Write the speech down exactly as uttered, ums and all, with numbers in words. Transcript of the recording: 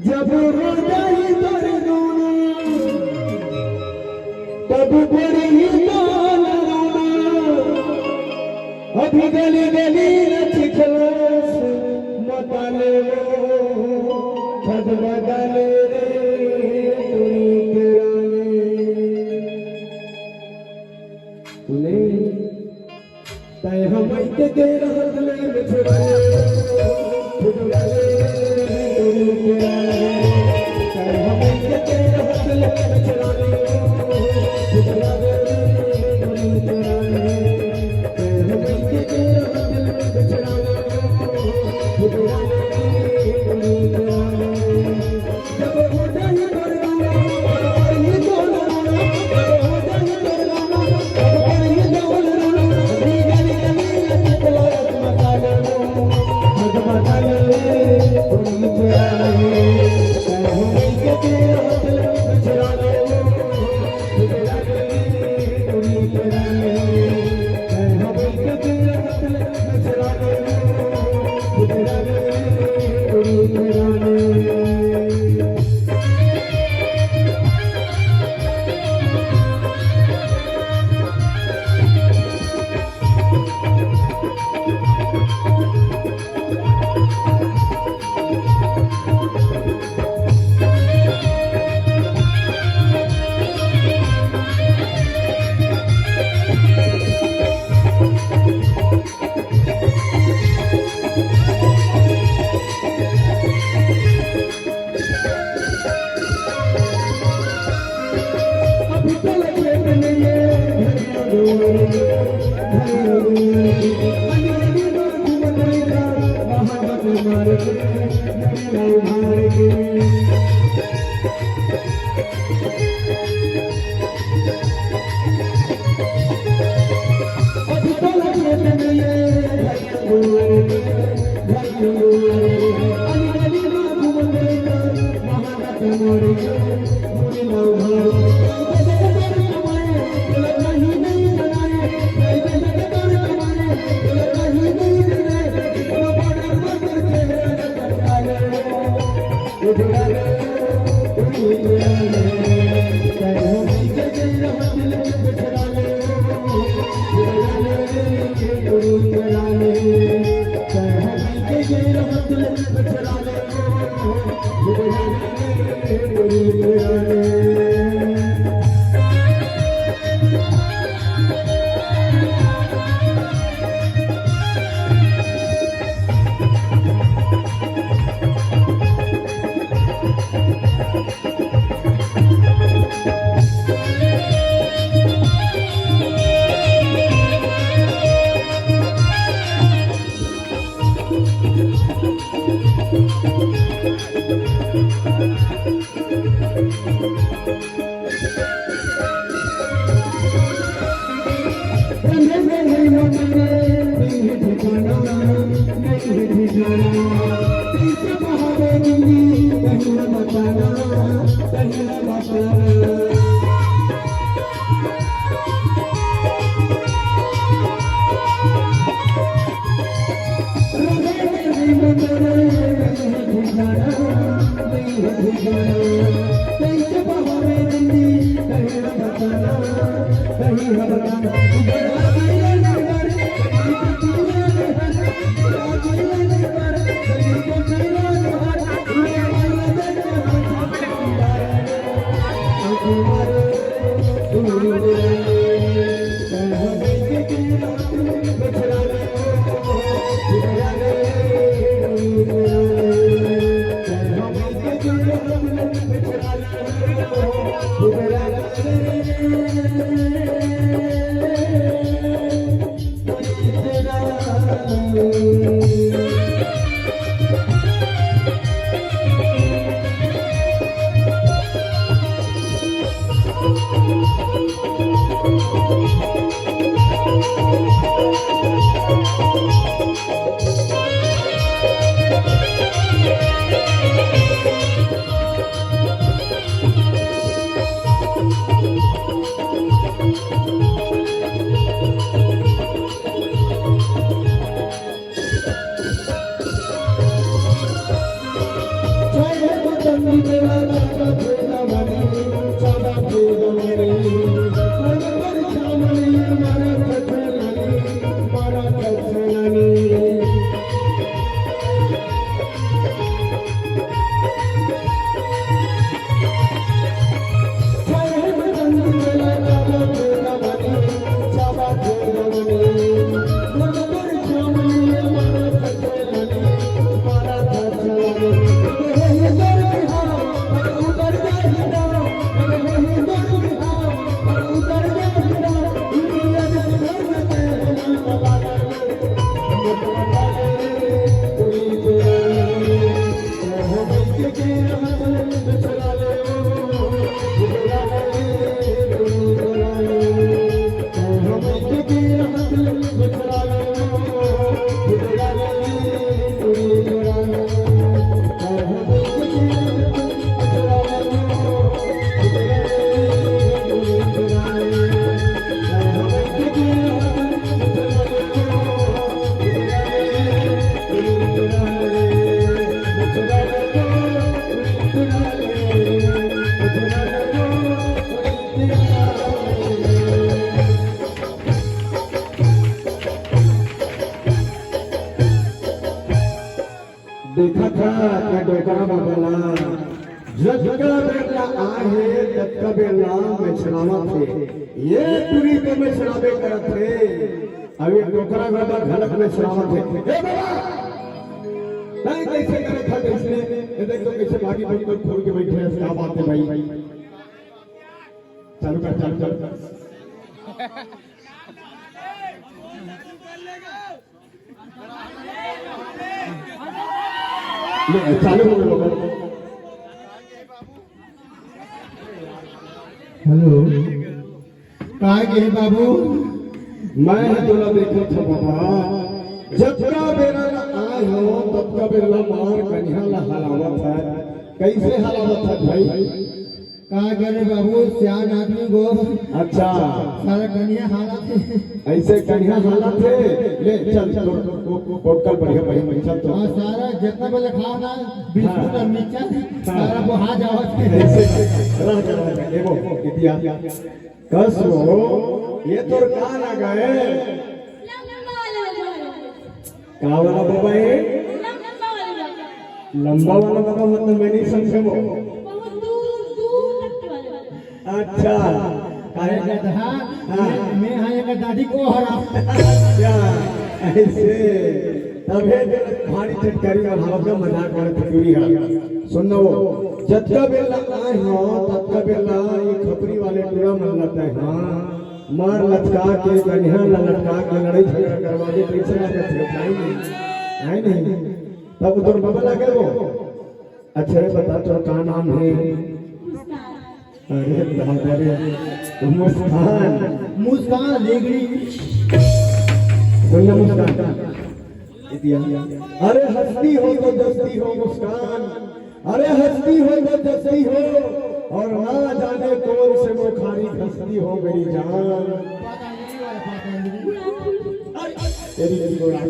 जब हो जाही तोर रोना, तब पड़ही तोर रोना। अभी गली गली नच खलास मचाले वो, खद मचाले रे, टुरी के रानी। सुने, तै हमई के के रहत ले बिछड़ाले, बिछड़ाले, बिछड़ाले, बिछड़ाले। तै हमई के के रहत ले बिछड़ाले, बिछड़ाले, बिछड़ाले। तै हमई के के रहत ले बिछड़ाले, बिछड़ाले, बिछड़ाले। देखत हा का डोकरा बाबा ला, जतका बेर ला आए हे, ततका बेर ला मेछरावत हे। ये टुरी तो मेछराबे करत हे। अब ये डोकरा बाबा घलक मेछरावत हे। ए बाबा, तैं कैसे करत हा, कैसे? ये देख तो कैसे भागी भागी खोल के बैठे हे, का बात हे भाई? चालू कर, चालू कर। ले, चालू हो गया। हेलो, का गे बाबू? मैं तोला देखत हँव बाबा, जतका बेरा ला आए हँव, ततका बेरा ला मार कनिहा ला हलावत हे। कैसे हलावत हे भाई? का करे बाबू, सियान आदमी को अच्छा। सारा कनिहा हालत हे। ऐसे कनिहा हालत हे। ले, चल, तो, तो, तो, तो, बढ़िया, बढ़िया, बढ़िया, चल, तो। हाँ, सारा जितना बजे खाओ ना, बिस्कुट हाँ। और मिक्सचर, हाँ। सारा वो आ जाओ। ऐसे रह जा, रह जा, ये वो, इतिया। कस वो, ये तोर का लगा है? का वाला बाबा हे? लंबा वाला बाबा। लंबा वाला बाबा मतलब मैं नहीं समझे वो। बहुत दूर, दूर तक के वाले बाबा। अच्छा, अरे गधा, हाँ। मैं, मैं हाँ एक दादी को हरा। अच्छा, ऐसे। तभे तो भारी चटकारी और हवा का मजाक वाले फटूरी है। सुन ना वो, जतका बेर ला आए हँव, ततका बेर ला ये खपरी वाले टूरा मन ला तैं हाँ। मार लटका के, कनिहा ला लटका के, लड़ाई झगड़ा करवा दे, कैसे लागत हे? आए नहीं, आए नहीं। तब उधर बाबा लागे वो। अच्छा रे, बता, तोर का नाम हे? मुस्कान। अरे दादा रे, मुस्कान। मुस्कान लेगड़ी। बोल ना मुस्कान। अरे हंसती हो तो जचती हो मुस्कान, अरे हंसती हो तो जचती हो, और ना जाने कौन से मुखारी घसती हो मेरी जान। तेरी